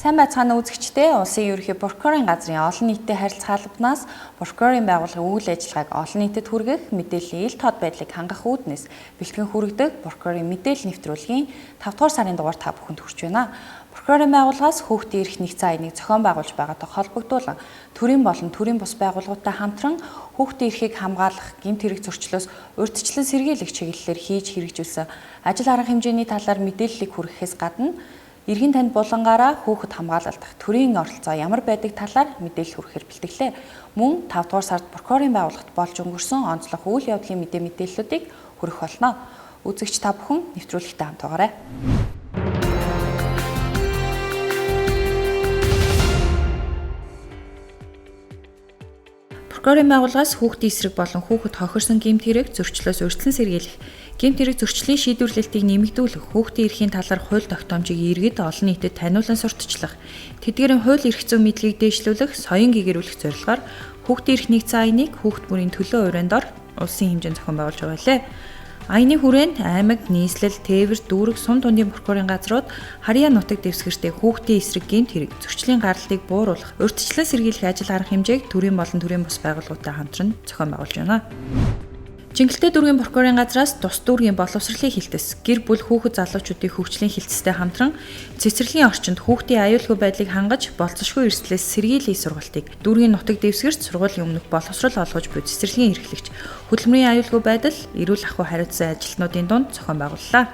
Сайн байцгаана үзэгчдээ, Улсын ерөнхий прокурорын газрын олон нийтэд харилцах албанаас прокурорын байгууллагын үйл ажиллагааг олон нийтэд хүргэх, мэдээллийн ил тод байдлыг хангах үүднээс бэлтгэн хүргэдэг прокурорын мэдээлэл нэвтрүүлгийн 5 дугаар сарын дугаар та бүхэнд хүрч байна. Прокурорын байгууллагаас хүүхдийн эрх нэгдсэн аяны зохион байгуулж байгаатай холбогдуулан төрийн болон төрийн бус байгууллагуудтай хамтран хүүхдийн эрхийг хамгаалах, гэмт хэрэг зөрчлөөс урьдчилан сэргийлэх чиглэлээр хийж хэрэгжүүлсэн ажил арга хэмжээний талаар мэдээллийг хүргэхээс гадна эргэн танд булангаараа хүүхэд хамгаалалт төрийн оролцоо ямар байдаг талаар мэдээлэл хүргэхээр бэлтгэлээ. Мөн 5 дугаар сард прокурорын байгууллагт болж өнгөрсөн онцлог үйл явдлын мэдээллүүдийг хүргэх болно. Үзэгч та бүхэн нэвтрүүлэгтэй хамт байгаарай. Прокурорын байгууллагаас хүүхдийн эсрэг болон хүүхэд хохирсон гэмт хэрэг зөрчлөөс урьдчилан сэргийлэх, гэмт хэрэг зөрчлийн шийдвэрлэлтийг нэмэгдүүлэх, хүүхдийн эрхийн талаар хууль тогтоомжийг иргэд олон нийтэд таниулан сурталчлах, тэдгээрийн хууль эрх зүйн мэдлэгийг дээшлүүлэх, соён гэгэрүүлэх зорилгоор хүүхдийн эрх нэгдсэн аяныг хүүхд бүрийн төлөө урайнд ор улсын хэмжээнд зохион байгуулж байгаа лээ. Аяны хүрээнд аймаг, нийслэл, тээвэр, дүүрэг, сум тундын прокурорын газрууд харьяа нутаг дэвсгэртэй хүүхдийн эсрэг гэмт хэрэг, зөрчлийн гаралтыг бууруулах, урьдчилан сэргийлэх ажил арга хэмжээг төрийн болон төрийн бус байгууллагуудтай хамтран зохион байгуулж байна. Чингэлтэй дүүргийн прокурорын газраас тус дүүргийн боловсролын хилтэс, гэр бүл хүүхэд залуучуудын хөгжлийн хилтэстэй хамтран цэцэрлэгийн орчинд хүүхдийн аюулгүй байдлыг хангаж болцсошгүй эрсдлээс сэргийлэх сургалтыг дүүргийн нутаг дэвсгэрт сургуулийн өмнөх боловсрол олгож буй цэцэрлэгийн эрхлэгч, хөдөлмөрийн аюулгүй байдал, эрүүл ахуй хариуцсан ажилтнуудын дунд зохион байгууллаа.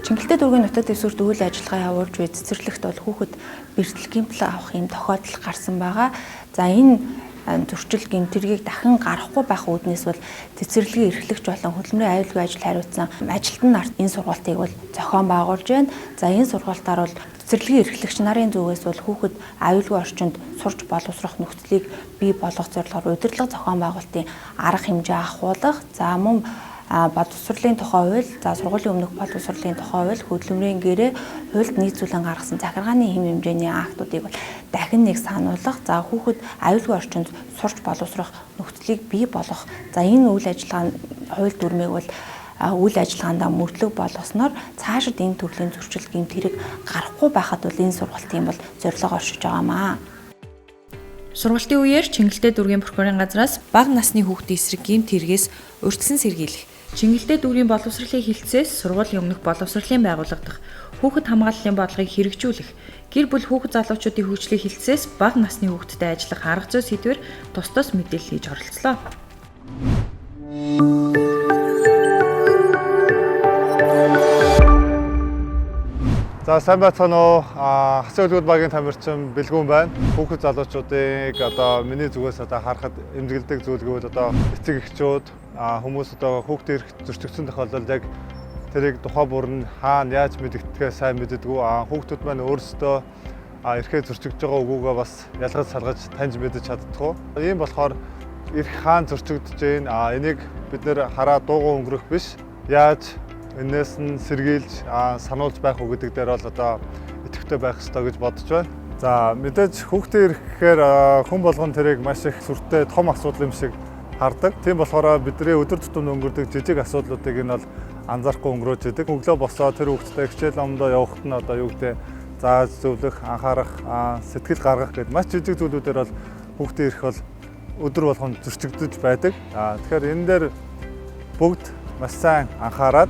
Чингэлтэй дүүргийн нутаг дэвсгэрт үйл ажиллагаа явуулж буй цэцэрлэгт бол хүүхэд бэртэл гэмтэл авах юм тохиолдол гарсан байгаа. За энэ зөрчил гэмт хэргийг дахин гарахгүй байх үүднээс бол цэцэрлэгийн эрхлэгч болон хөдөлмөрийн аюулгүй ажил хариуцсан ажилтан нарт энэ сургалтыг бол зохион байгуулж байна. За энэ сургалтаар бол цэцэрлэгийн эрхлэгч нарын зүгээс бол хүүхэд аюулгүй орчинд сурч боловсрох нөхцөлийг бий болгох зорилгоор удирдлага зохион байгуулалтын арга хэмжээ авахуулах, за мөн боловсролын тухай хууль, за сургуулийн өмнөх боловсролын тухай хууль, хөдөлмөрийн гэрээ, хуульд нийцүүлэн гаргасан захиргааны хэм хэмжээний актуудыг бол дахин нэг сануулгах, за хүүхэд аюулгүй орчинд сурч боловсрох нөхцөлийг бий болгох, за энэ үйл ажиллагаа хууль дүрмийг бол үйл ажиллагаандаа мөрдлөг болгосноор цаашид энэ төрлийн зөрчил гэмт хэрэг гарахгүй байхад бол энэ сургалтын бол зорилго оршиж байгаамаа. Сургалтын үеэр Чингэлтэй дүүргийн прокурорын газраас бага насны хүүхдийн эсрэг гэмт хэрэгээс урьдчилан сэргийлэх, Чингэлтэй дүүргийн боловсролын хилцээс сургуулийн өмнөх боловсролын байгууллага дахь хүүхэд хамгааллын бодлогыг хэрэгжүүлэх, гэр бүл хүүхэд залуучуудын хөгжлийн хилцээс бага насны хүүхэдтэй ажиллах арга зүй сэдвэр тус тус мэдээлэл хийж оролцлоо. За сайн байцгаана уу. Хасын хөлгүүд багийн тамирчин Бэлгүүн байна. Хүүхэд залуучуудыг одоо миний зүгээс одоо харахад эмзэгэлдэг зүйл гэвэл одоо эцэг эхчүүд хүмүүс одоо хүүхдийн эрх зөрчигдсөн тохиолдолд яг тэрийг тухай бүр нь хаана яаж мэдгэдгээ сайн мэддэггүй. Хүүхдүүд маань өөрсдөө эрхээ зөрчигдөж байгаа үгүйгээ бас ялгаж салгаж таньж мэдэж чаддаггүй. Ийм болохоор эрх хаана зөрчигдөж байна? Энийг бид нэр хараа дууган өнгөрөх биш. Яаж энээс нь сэргийлж сануулж байх уу гэдэг дээр бол одоо идэвхтэй байх ёстой гэж бодож байна. За мэдээж хүүхдийн эрх гэхээр хүн болгон тэрийг маш их сүртэй том асуудал юм шиг хардаг. Тийм болохоор бидний өдөр тутамд өнгөрдөг жижиг асуудлуудыг энэ бол анзаарахгүй өнгөрөөж идэг. Өглөө босоо тэр хүүхдтэй хичээл номдоо явахад нь одоо юу гэдэг зааж зөвлөх, анхаарах, сэтгэл гаргах гэдэг маш жижиг зүйлүүдээр бол хүүхдийн эрх бол өдөр болгон зөрчигдөж байдаг. Тэгэхээр энэ дээр бүгд маш сайн анхаарад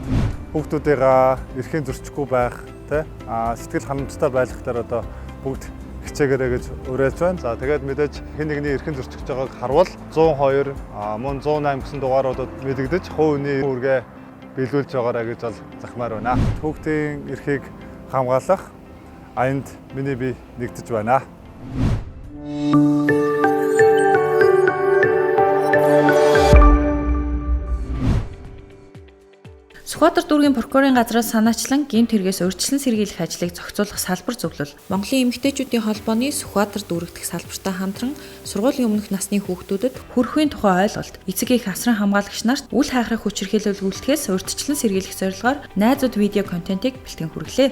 хүүхдүүдийнхаа эрхийн зөрчихгүй байх, тэ сэтгэл ханамжтай байх дээр одоо бүгд хичээгээрэй гэж уриалж байна. За тэгээд мэдээж хэн нэгний эрхийн зөрчигдөж байгааг харвал 102 мөн 108 гэсэн дугааруудад мэдэгдэж хувийн үүргээ биелүүлж байгаарай гэж бол захимаар байна. Хүүхдийн эрхийг хамгаалах аянд миний бие нэгдэж байна. Сүхбаатар дүүргийн прокурорын газраас санаачлан гэмт хэрэгээс урьдчилан сэргийлэх ажлыг зохицуулах салбар зөвлөл Монголын эмэгтэйчүүдийн холбооны Сүхбаатар дүүрэг дэх салбартай хамтран сургуулийн өмнөх насны хүүхдүүдэд хөрхийн тухай ойлголт, эцэг эх асран хамгаалагч нарт үл хайхрах хүчирхийлэл үйлдэхээс урьдчилан сэргийлэх зорилгоор найзууд видео контентыг бэлтгэн хүргэлээ.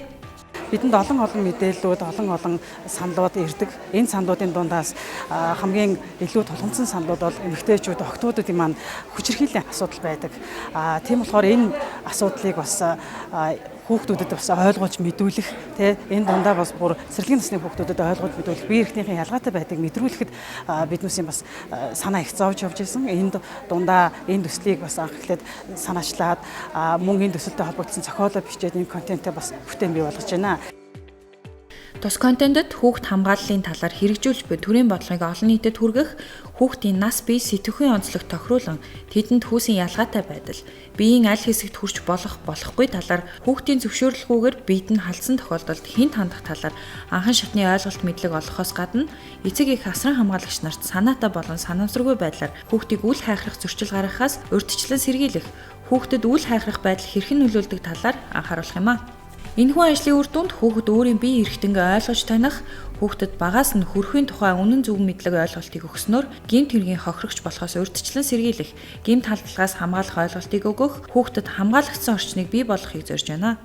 Бидэнд олон олон мэдээллүүд, олон олон саналууд ирдэг. Энэ саналуудын дундаас хамгийн илүү тулгамдсан саналууд бол эмэгтэйчүүд, охтуудын маань хүчирхийллийн асуудал байдаг. Тийм болохоор энэ асуудлыг бас Хүүхдүүдэд бас ойлгуулж мэдүүлэх, тэ энэ дундаа бас бүр сэргэлэн насны хүүхдүүдэд ойлгуулж мэдүүлэх, бие эрхтнийхэн ялгаатай байдгийг мэдрүүлэхэд биднүүсийн бас санаа их зовж явж исэн. Энд дундаа энэ төслийг бас анх эхлээд санаачлаад мөн энэ төсөлтэй холбогдсон зохиолоо бичээд энэ контентээ бас бүтээн бий болгож байна. Тус контентэд хүүхд хамгааллын талаар хэрэгжүүлж буй төрийн бодлогыг олон нийтэд хүргэх, хүүхдийн нас бие сэтгхүйн онцлог тохируулан тэдэнд хүүсийн ялгаатай байдал, биеийн аль хэсэгт хүрч болох болохгүй талаар хүүхдийн зөвшөөрлгүйгээр биед нь халдсан тохиолдолд хэн хандах талаар анхан шатны ойлголт мэдлэг олгохоос гадна эцэг эх асран хамгаалагч нарт санаатай болон санамсаргүй байдлаар хүүхдийг үл хайхрах зөрчил гаргахаас урьдчилан сэргийлэх, хүүхдэд үл хайхрах байдал хэрхэн нөлөөлдөг талаар анхааруулах юм а. Энэхүү ажлын үр дүнд хүүхэд өөрийн бие эрхтэнгээ ойлгож таних, хүүхдэд багаас нь хөрхийн тухай үнэн зөв мэдлэг ойлголтыг өгснөөр гэмт хэргийн хохирогч болохоос урьдчилан сэргийлэх, гэмт халдлагаас хамгаалах ойлголтыг өгөх, хүүхдэд хамгаалагдсан орчныг бий болгохыг зорж байна.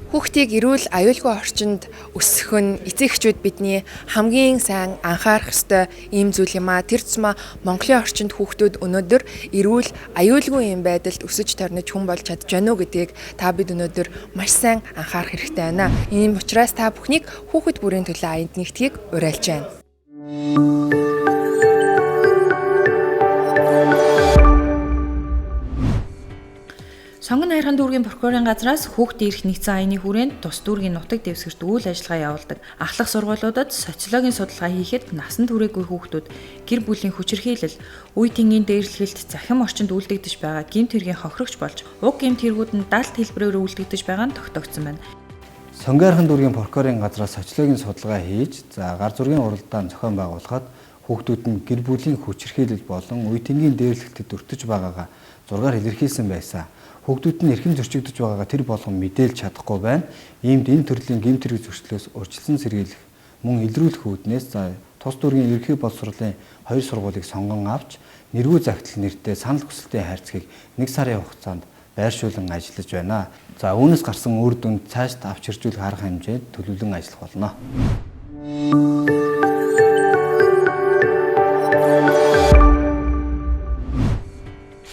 Хүүхдийг эрүүл аюулгүй орчинд өсгөх нь эцэг эхчүүд бидний хамгийн сайн анхаарах ёстой ийм зүйл юм а. Тэр тусмаа Монголын орчинд хүүхдүүд өнөөдөр эрүүл аюулгүй юм байдалд өсөж торнож хүн болж чадж байна уу гэдгийг та бид өнөөдөр маш сайн анхаарах хэрэгтэй байна. Ийм учраас та бүхнийг хүүхэд бүрийн төлөө аянд нэгтгэхийг уриалж байна. Сонгон найрхан дүүргийн прокурорын газраас хүүхдийн эрх нэгдсэн аяны хүрээнд тус дүүргийн нутаг дэвсгэрт үйл ажиллагаа явуулдаг. Ахлах сургуулиудад социологийн судалгаа хийхэд насанд хүрээгүй хүүхдүүд гэр бүлийн хүчирхийлэл, үе тэнгийн дээрлэхэлт захим орчинд үлдэгдэж байгаа гэмт хэргийн хохирогч болж уг гэмт хэрэгүүд нь далд хэлбэрээр үлдэгдэж байгаа нь тогтоогдсон байна. Сонгон дүүргийн прокурорын газраас социологийн судалгаа хийж, за гар зургийн уралдаан зохион байгуулахад хүүхдүүд нь гэр бүлийн хүчирхийлэл болон үе тэнгийн дээрлэхэлтэд өртөж байгаагаа зургаар илэрхийлсэн байсан. Хүүхдүүд нь эрхэм зөрчигдөж байгаагаа тэр болгон мэдээлж чадахгүй байна. Иймд энэ төрлийн гэмт хэрэг зөрчлөөс урьдчилан сэргийлэх мөн илрүүлэх үүднээс за тус дүүргийн ерөнхий боловсролын хоёр сургуулийг сонгон авч нэргүй загтал нэртэй санал хүсэлтийн хайрцгийг 1 сарын хугацаанд байршуулан ажиллаж байна. За үүнээс гарсан үр дүнд цаашд авч иржүүлэх арга хэмжээд төлөвлөн ажиллах болно.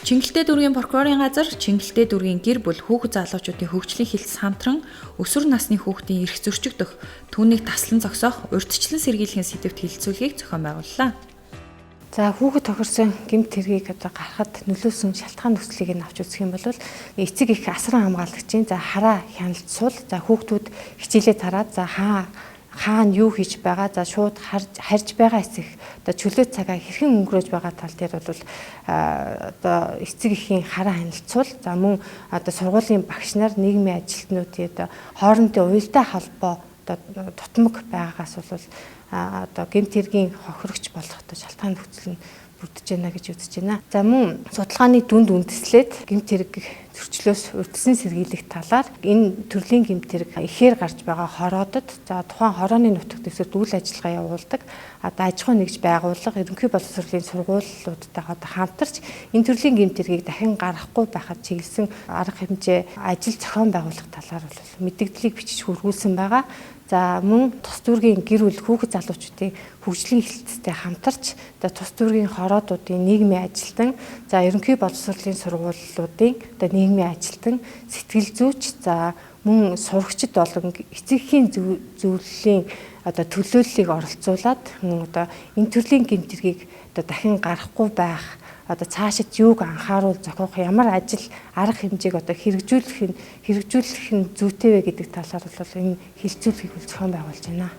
Чингэлтэй дүүргийн прокурорын газар Чингэлтэй дүүргийн гэр бүл хүүхэд залуучуудын хөгжлийн хилц хамтран өсвөр насны хүүхдийн эрх зөрчигдөх, түүнийг таслан зогсоох, урьдчилан сэргийлэхийн сэдэвт хилцүүлгийг зохион байгууллаа. За хүүхэд тохирсон гэмт хэргийг одоо гаргахад нөлөөлсөн шалтгаан нөхцөлийг нь авч үзэх юм бол эцэг их асран хамгаалагчийн за хараа хяналт сул, за хүүхдүүд хичээлээ тараад за хаана юу хийж байгаа, за шууд харж байгаа эцэг одоо чөлөө цагаа хэрхэн өнгөрөөж байгаа тал дээр бол одоо эцэг эхийн хараа хяналтцуул, за мөн одоо сургуулийн багш нар, нийгмийн ажилтнуудын одоо хоорондын уялдаа холбоо одоо тутмаг байгаагаас бол одоо гэмт хэргийн хохирогч болох одоо шалтгаан нөхцөл нь бүрдэж байна гэж үзэж байна. За мөн судалгааны дүнд үндэслээд гэмт хэрэг зөрчлөөс урьдчилан сэргийлэх талаар энэ төрлийн гэмт хэрэг ихээр гарч байгаа хороодод за тухайн хорооны нутаг дэвсгэрт үйл ажиллагаа явуулдаг одоо аж ахуй нэгж байгууллага, ерөнхий боловсролын сургуулиудтайгаа одоо хамтарч энэ төрлийн гэмт хэргийг дахин гаргахгүй байхад чиглэсэн арга хэмжээ ажил зохион байгуулах талаар бол мэдээллийг бичиж хүргүүлсэн байгаа. За мөн тус дүүргийн гэр бүл хүүхэд залуучуудын хөгжлийн хэлтстэй хамтарч одоо тус дүүргийн хороодуудын нийгмийн ажилтан, за ерөнхий боловсролын сургуулиудын одоо нийгмийн ажилтан, сэтгэл зүйч, за мөн сурагчид болон эцэг эхийн зөвлөлийн одоо төлөөллийг оролцуулаад мөн одоо энэ төрлийн гэмт хэргийг одоо дахин гаргахгүй байх, одоо цаашид юуг анхааруул зохиох, ямар ажил арга хэмжээг одоо хэрэгжүүлэх нь зүйтэй вэ гэдэг талаар бол энэ хилцүүлгийг зохион байгуулж байна.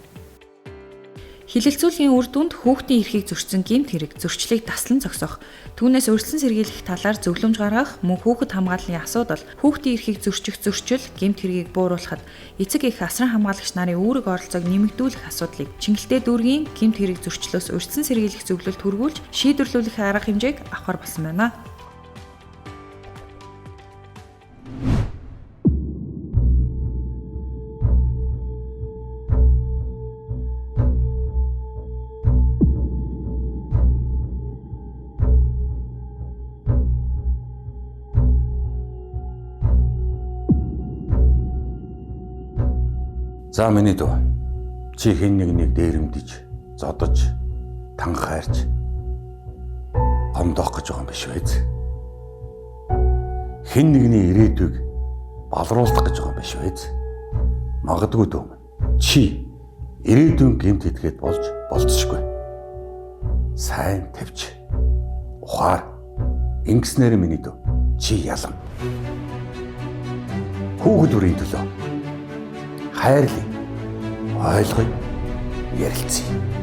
Хилэлцүүлгийн үр дүнд хүүхдийн эрхийг зөрчсөн гэмт хэрэг зөрчлийг таслан зогсоох, түүнээс урьдчилан сэргийлэх талаар зөвлөмж гаргах, мөн хүүхэд хамгааллын асуудал, хүүхдийн эрхийг зөрчих зөрчил, гэмт хэргийг бууруулахад эцэг эх асран хамгаалагч нарын үүрэг оролцоог нэмэгдүүлэх асуудлыг Чингэлтэй дүүргийн гэмт хэрэг зөрчлөөс урьдчилан сэргийлэх зөвлөлд хүргүүлж шийдвэрлүүлэх арга хэмжээг авахар болсон байна. За миний дүү, чи хэн нэгнийг дээрэмдэж, зодож, танхаарч Гомдоох гэж байгаа юм биш үү? Хэн нэгний ирээдүйг балруулах гэж байгаа юм биш үү? Магадгүй дүү минь. Чи ирээдүйн гэмт хэдгээд болж болцсохгүй. Сайн тавьч. Ухаар. Ингэснээр миний дүү чи ялна. Хүүхэд бүрийн төлөө хайрлая. Ойлгоё. Ярилцъя.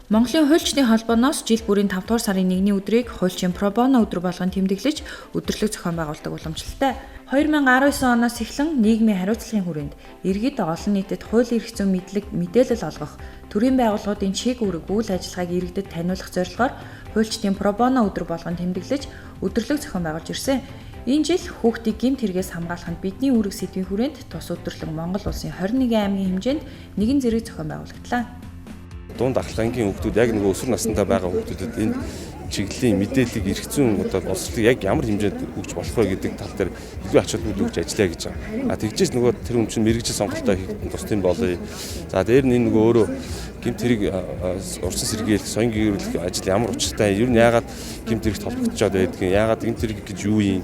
Монголын хуульчдын холбооноос жил бүрийн 5 дугаар сарын 1-ний өдрийг хуульчийн про боно өдөр болгон тэмдэглэж өдөрлөг зохион байгуулдаг уламжлалтай. 2019 оноос эхлэн нийгмийн хариуцлагын хүрээнд иргэд олон нийтэд хууль эрх зүйн мэдлэг мэдээлэл олгох, төрийн байгууллагуудын чиг үүрэг үйл ажиллагааг иргэдэд таниулах зорилгоор хуульчдын про боно өдөр болгон тэмдэглэж өдөрлөг зохион байгуулж ирсэн. Энэ жил хүүхдийг гэмт хэрэгээс хамгаалах нь бидний үүрэг сэдвийн хүрээнд тус өдөрлөг Монгол улсын 21 аймгийн хэмжээнд нэгэн зэрэг зохион байгуулагдлаа. Дунд ахлах ангийн хүүхдүүд яг нөгөө өсвөр настай байгаа хүүхдүүдэд энэ чиглэлийн мэдээллийг эрх зүйн одоо боловсролыг яг ямар хэмжээнд өгч болох вэ гэдэг тал дээр илүү ач холбогдол өгч ажиллая гэж байгаа. А тэгжээс нөгөө тэр хүн чинь мэргэжил сонголтоо хийх тус тийм болъё. За дээр нь энэ нөгөө өөрөө гэмт хэрэг урьдчилан сэргийлэх, соён гэрүүлэх ажил ямар учиртай, ер нь яагаад гэмт хэрэгт холбогдчиход байдгийг, яагаад гэмт хэрэг гэж юу юм,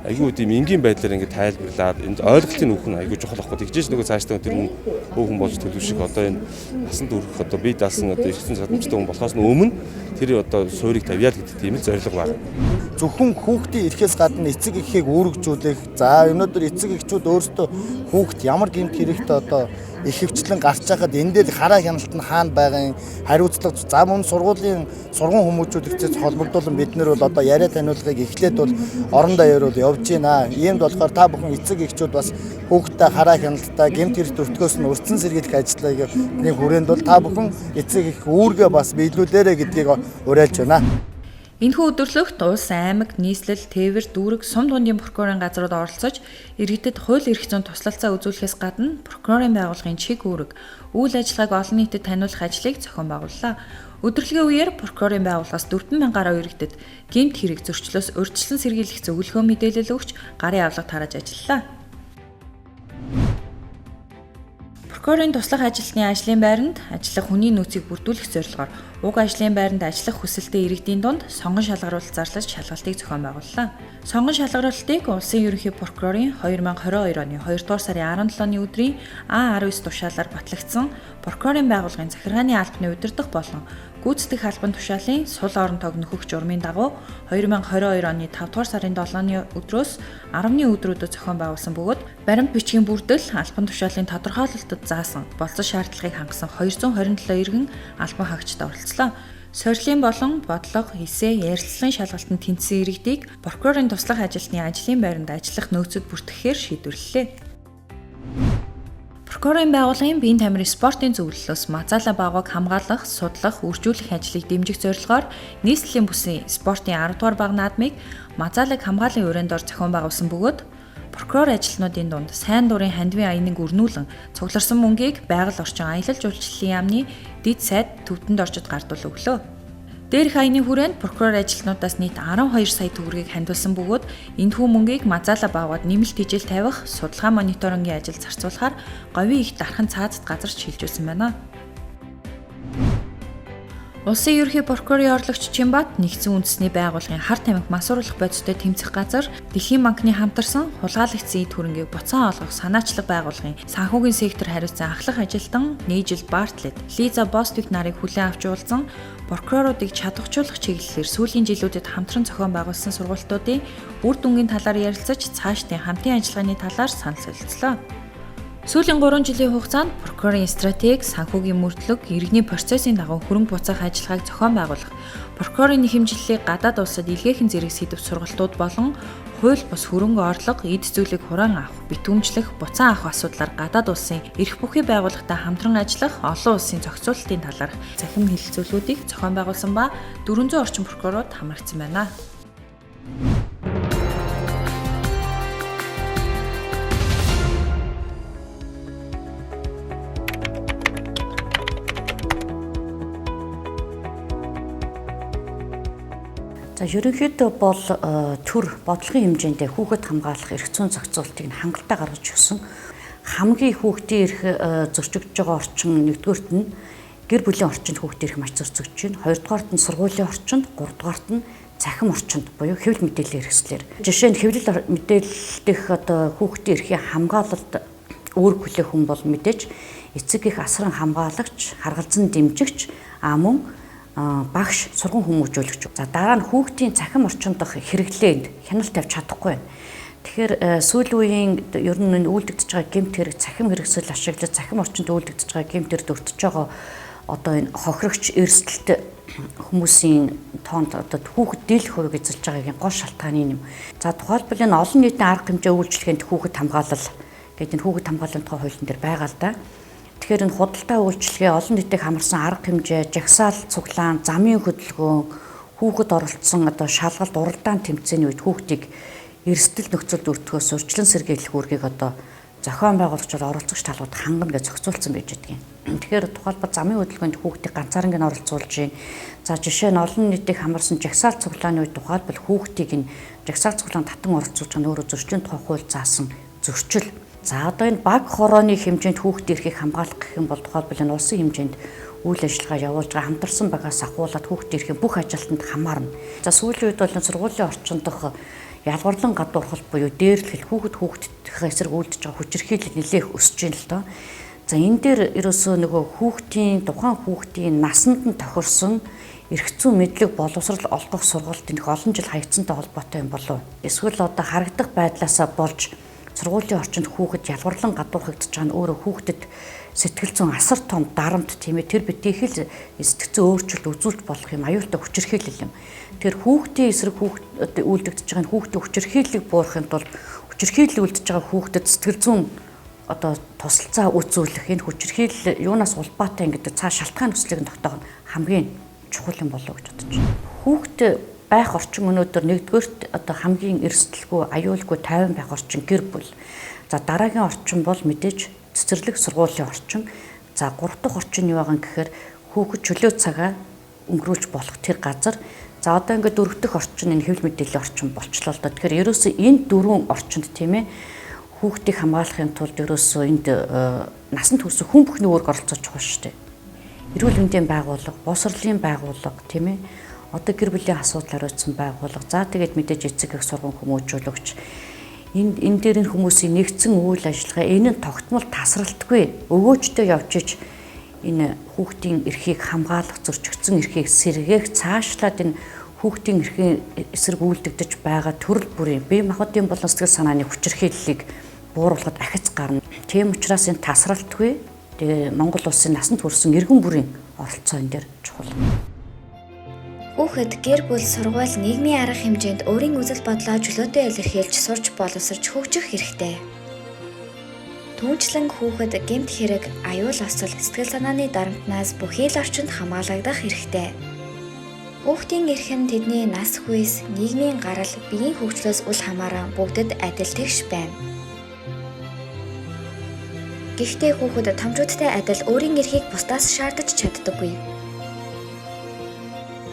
айгүй тийм энгийн байдлаар ингээд тайлбарлаад энд ойлголтын өгөх нь айгүй чухал байхгүй. Тэгжээж нөгөө цаашдаа тэр хүн хөөхөн болж төлөвших одоо энэ насанд хүрэх одоо бие даасан одоо эрх зүйн чадамжтай хүн болохоос өмнө тэр одоо суурийг тавья л гэдэг тийм л зорилго байна. Зөвхөн хүүхдийн эрхээс гадна эцэг эхийг үүрэгжүүлэх. За өнөөдөр эцэг эхчүүд өөрсдөө хүүхд ямар гэмт хэрэгтэй одоо их хвчлэн гарч байхад энэ дээр хараа хяналт нь хаана байгаа юм, хариуцлага за мөн сургуулийн сургууль хүмүүжүүлэгчээс холбогдуулан бид нар бол одоо яриа таниулахыг эхлээд бол орон даяар бол явж байна. Иймд болохоор та бүхэн эцэг эхчүүд бас хүүхдтэй хараа хяналттай гэмт хэрэг өртгөөс нь урьдчилан сэргийлэх ажлыг нэг хүрээнд бол та бүхэн эцэг их үүргээ бас биелүүлээрэ гэдгийг уриалж байна. Энэхүү өдөрлөгт улс, аймаг, нийслэл, тээвэр, дүүрэг, сум дундын прокурорын газрууд оролцож, иргэдэд хууль эрх зүйн туслалцаа үзүүлэхээс гадна прокурорын байгууллагын чиг үүрэг, үйл ажиллагааг олон нийтэд таниулах ажлыг зохион байгууллаа. Өдөрлөгийн үеэр прокурорын байгууллагаас 4000 гаруй иргэдэд гэмт хэрэг зөрчлөөс урьдчилан сэргийлэх зөвлөгөө мэдээлэл өгч, гарын авлага тарааж ажиллалаа. Прокурорын туслах ажилтны ажлын байранд ажиллах хүний нөөцийг бүрдүүлэх зорилгоор уг ажлын байранд ажиллах хүсэлтэй иргэдийн дунд сонгон шалгаруулалт зарлаж шалгалтыг зохион байгууллаа. Сонгон шалгаруулалтыг Улсын ерөнхий прокурорын 2022 оны 2 дугаар сарын 17-ны өдрийн А19 тушаалаар батлагдсан прокурорын байгууллагын захиргааны албаны удирдах болон гүйцэтгэх албан тушаалын сул орон тоог нөхөх журмын дагуу 2022 оны 5 дугаар сарын 7-ны өдрөөс 10-ны өдрүүдэд зохион байгуулсан бөгөөд баримт бичгийн бүрдэл албан тушаалын тодорхойлолтод заасан болцол шаардлагыг хангасан 227 иргэн албан хаагчтай оролцлоо. Сорилын болон бодлого, эсээ, ярилцлагын шалгалтанд тэнцсэн иргэдийг прокурорын туслах ажилтны ажлын байранд ажиллах нөөцөд бүртгэхээр шийдвэрлэлээ. Прокурорын байгууллагын биеийн тамирын спортын зөвлөлөөс Мазала багваг хамгаалах, судлах, үржүүлэх ажлыг дэмжих зорилгоор нийслэлийн бүсийн спортын 10 дугаар баг наадмыг Мазалаг хамгааллын өрөөнд ор зохион байгуулсан бөгөөд прокурор ажилтнуудын дунд сайн дурын хандивын аяныг өрнүүлэн цугларсан мөнгийг байгаль орчин аялал жуулчлалын яамны дэд сайд төвдөнд орчид гардуул өглөө. Дээрх аяны хүрээнд прокурор ажилтнуудаас нийт 12 сая төгрөгийг хандивсан бөгөөд энэхүү мөнгийг Мазала багвад нэмэлт хичээл тавих, судалгаа мониторингийн ажил зарцуулахаар говийн их дархан цаазат газарч шилжүүлсэн байна. Улсын ерөнхий прокурорын орлогч Чимбат нэгдсэн үндэсний байгууллагын хар тамхи масуурлах бодистой тэмцэх газар Дэлхийн банкны хамтарсан хулгайлагдсан эд хөрөнгийг буцаан олгох санаачлах байгууллагын санхүүгийн сектор хариуцсан ахлах ажилтан Нээжил Бартлетт, Лиза Боствик нарыг хүлээн авч уулзсан прокуроруудыг чадварчуулах чиглэлээр сүүлийн жилүүдэд хамтран зохион байгуулсан сургалтуудын үр дүнгийн талаар ярилцаж цаашдын хамтын ажиллагааны талаар санал солилцлоо. Сүүлийн 3 жилийн хугацаанд прокурорын стратеги, санхүүгийн мөрдлөг, иргэний процессын дагуу хөрөнгө буцаах ажиллагааг зохион байгуулах, прокурорын хэмжлэлийг гадаад улсад илгээхэн зэрэг сэдэв сургалтууд болон хууль бус хөрөнгө орлого, эд зүйлийг хураан авах, битүүмжлэх, буцаан авах асуудлаар гадаад улсын эрх бүхий байгууллагатай хамтран ажиллах олон улсын зохицуулалтын талаарх захим хэлэлцүүлгүүдийг зохион байгуулсан ба 400 орчим прокурорууд хамрагдсан байна. За ерөнхийдөө бол төр бодлогын хэмжээндээ хүүхэд хамгаалах эрх зүйн зохицуултыг нь хангалттай гаргаж өгсөн. Хамгийн хүүхдийн эрх зөрчигдөж байгаа орчин нэгдүгээрт нь гэр бүлийн орчинд хүүхдийн эрх маш зөрчигдөж байна. Хоёрдугаарт нь сургуулийн орчинд, гуравдугаарт нь цахим орчинд буюу хэвлэл мэдээллийн хэрэгслэр. Жишээ нь хэвлэл мэдээлэл дэх одоо хүүхдийн эрхийн хамгаалалд үүрэг хүлээх хүн бол мэдээж эцэг их асран хамгаалагч, харгалзан дэмжигч, мөн багш, сурган хүмүүжүүлэгч. За дараа нь хүүхдийн цахим орчин дох хэрэглээнд хяналт тавьж чадахгүй байна. Тэгэхээр сүүлийн үеийн ер нь үйлдэгдэж байгаа гэмт хэрэг, цахим хэрэгсэл ашиглаж цахим орчинд үйлдэгдэж байгаа гэмт хэрэг өртөж байгаа одоо энэ хохирогч эрсдэлт хүмүүсийн тоонд одоо хүүхэд дийлэх хувийг эзэлж байгаагийн гол шалтгааны юм. За тухайлбал энэ олон нийтийн арга хэмжээ үйлчилгээнд хүүхэд хамгаалал гэдэг энэ хүүхэд хамгааллын тухай хуулийн дээр байгаа л да. Тэгэхээр энэ худалдаа үйлчилгээ, олон нийтийг хамарсан арга хэмжээ, жагсаал цуглаан, замын хөдөлгөөн, хүүхэд оролцсон одоо шалгалт, уралдаан тэмцээний үед хүүхдийг эрсдэл нөхцөлд өртөхөөс урьдчилан сэргийлэх үүргийг одоо зохион байгуулагч бол оролцогч талууд хангана гэж зохицуулсан байж байдгийн. Тэгэхээр тухайлбал замын хөдөлгөөнд хүүхдийг ганцаарнг нь оролцуулж байна. За жишээ нь олон нийтийг хамарсан жагсаал цуглааны үед тухайлбал хүүхдийг нь жагсаал цуглаанд татан оролцуулж байгаа нь өөрөө зөрчлийн тухай хууль заасан зөрчил. За одоо энэ баг хорооны хэмжээнд хүүхдийн эрхийг хамгаалах гэх юм бол тухайлбал энэ улсын хэмжээнд үйл ажиллагаа явуулж байгаа хамтарсан багаас ахуулаад хүүхдийн эрхийн бүх ажилтнанд хамаарна. За сүүлийн үед бол энэ сургуулийн орчин дох ялгуурлан гадуурхал буюу дээрлэл хүүхэд хүүхдийнхээ эсрэг үйлдэж байгаа хүчирхийлэл нэлээх өсөж байна л доо. За энэ дээр ерөөсөө нөгөө хүүхдийн тухайн хүүхдийн насанд нь тохирсон эрх зүйн мэдлэг боловсрал олгох сургалт энэ их олон жил хаягдсантай холбоотой юм болов. Эсвэл одоо харагдах байдлаасаа болж сургуулийн орчинд хүүхэд ялгуурлан гадуурхагдж байгаа нь өөрөө хүүхдэд сэтгэл зүйн асар том дарамт тийм ээ тэр битгийх л сэтгэл зүйн өөрчлөлт үзүүлж болох юм аюултай хүчирхийлэл юм. Тэгэхээр хүүхдийн эсрэг хүүхд үйлдэгдэж байгаа нь хүүхдийн хүчирхийллийг буурахын тулд хүчирхийлэл үлдэж байгаа хүүхдэд сэтгэл зүйн одоо тусалцаа үзүүлэх энэ хүчирхийлэл юунаас улбаатай гэдэг цаа шалтгаан төслийг нь тогтоох нь хамгийн чухал юм болов уу гэж бодож байна. Хүүхд байх орчин өнөөдөр нэгдүгээрт одоо хамгийн эрсдэлгүй, аюулгүй тайван байх орчин гэр бүл. За дараагийн орчин бол мэдээж цэцэрлэг сургуулийн орчин. За гурав дахь орчин юу байгаа юм гэхээр хүүхэд чөлөө цагаа өнгөрүүлж болох тэр газар. За одоо ингээд дөрөв дэх орчин энэ хэвлэл мэдээллийн орчин болчлоо л доо. Тэгэхээр ерөөсөө энэ дөрвөн орчинд тийм ээ хүүхдийг хамгаалахын тулд ерөөсөө энд насанд хүрсэн хүн бүхний үүрэг оролцож чухал шүү дээ. Эрүүл мэндийн байгууллага, боловсролын байгууллага тийм ээ одоо гэр бүлийн асуудал хариуцсан байгууллага. За тэгээд мэдээж эцэг их сурган хүмүүжүүлэгч энэ дээр энэ хүмүүсийн нэгдсэн үйл ажиллагаа энэ нь тогтмол тасралтгүй өгөөжтэй явж ич энэ хүүхдийн эрхийг хамгаалах, зөрчигдсөн эрхийг сэргээх, цаашлаад энэ хүүхдийн эрхийн эсрэг үйлдэгдэж байгаа төрөл бүрийн бие махбодын болон сэтгэл санааны хүчирхийллийг бууруулахад ахиц гарна. Тийм учраас энэ тасралтгүй тэгээ Монгол улсын насанд хүрсэн иргэн бүрийн оролцоо энэ дээр чухал. Хүүхэд гэр бүл, сургууль, нийгмийн арга хэмжээнд өөрийн үзэл бодлоо чөлөөтэй илэрхийлж сурч боловсрч хөгжих хэрэгтэй. Түүнчлэн хүүхэд гэмт хэрэг, аюул осол, сэтгэл санааны дарамтнаас бүхий л орчинд хамгаалагдах хэрэгтэй. Хүүхдийн эрх нь тэдний нас хүйс, нийгмийн гарал, биеийн хөгжлөөс үл хамааран бүгдэд адил тэгш байна. Гэхдээ хүүхэд томчуудтай адил өөрийн эрхийг бусдаас шаардаж чаддаггүй.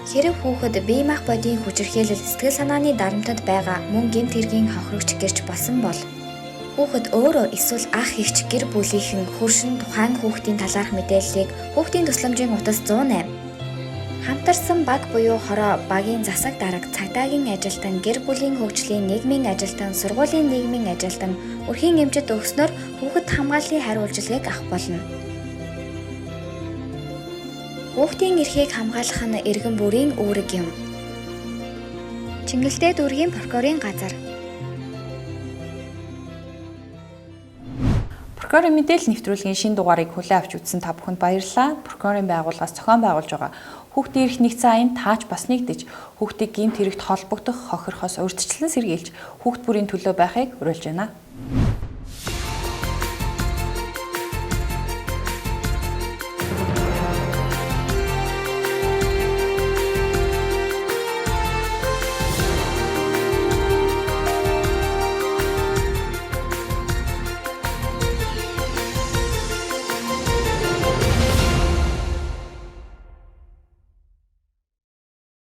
Хэрэв хүүхэд бие махбодын хүчирхийлэл, сэтгэл санааны дарамтад байгаа мөн гэмт хэргийн хохирогч гэрч болсон бол хүүхэд өөрөө эсвэл ах эгч гэр бүлийнхэн хөршин тухайн хүүхдийн талаарх мэдээллийг хүүхдийн тусламжийн утас 108 хамтарсан баг буюу хороо багийн засаг дарга, цагдаагийн ажилтан, гэр бүлийн хөгжлийн нийгмийн ажилтан, сургуулийн нийгмийн ажилтан өрхийн эмчид өгснөөр хүүхэд хамгааллын хариу үйлчилгээг авах болно. Хүүхдийн эрхийг хамгаалах нь иргэн бүрийн үүрэг юм. Чингэлтэй дүүргийн прокурорын газар. Прокурорын мэдээлэл нэвтрүүлгийн шинэ дугаарыг хүлээн авч үзсэн та бүхэнд баярлалаа. Прокурорын байгууллагаас зохион байгуулж байгаа хүүхдийн эрх нэгдсэн аянд таач бас нэгдэж хүүхдийг гэмт хэрэгт холбогдох хохирохоос урьдчилан сэргийлж хүүхд бүрийн төлөө байхыг уриалж байна.